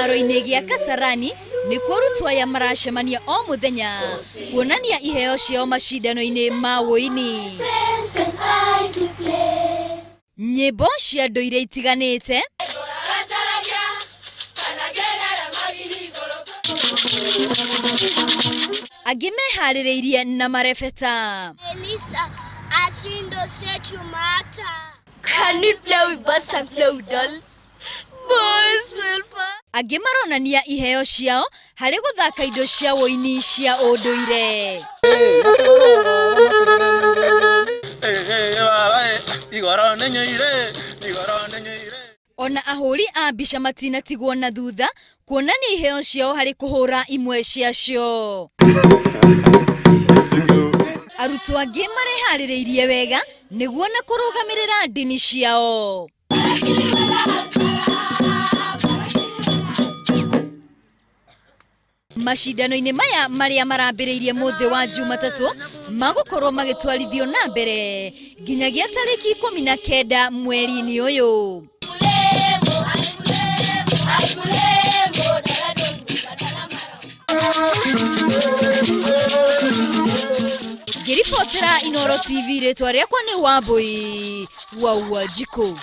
Kĩharo-inĩ gĩa Kasarani nĩkuo arutwo aya maracemania o mũthenya kuonania iheo ciao macindano-inĩ ma ũini. Nyĩmbo cia ndũire itiganĩte angĩ meharĩrĩirie na marebeta. Elisa Asindo Sechu Mata. Can we play with bus and play with dolls? Boys will fun. Angĩ maronania iheo ciao harĩ gũthaka indo cia ũini cia ũndũire. Ona ahũri a mbica matinatigwo na thutha kuonania iheo ciao harĩ kũhũra imwe ciacio. Arutwo angĩ mareharĩrĩirie wega nĩguo na kũrũgamĩrĩra ndini ciao. Macindano-inĩ maya marĩa marambĩrĩirie mũthĩ wa Jumatatũ magũkorwo magĩtwarithio na mbere nginyagia tarĩki 19 mweri-inĩ ũyũ. Ngĩribotera Inooro TV rĩtwa rĩakwa nĩ Wambui wa Wanjikũ.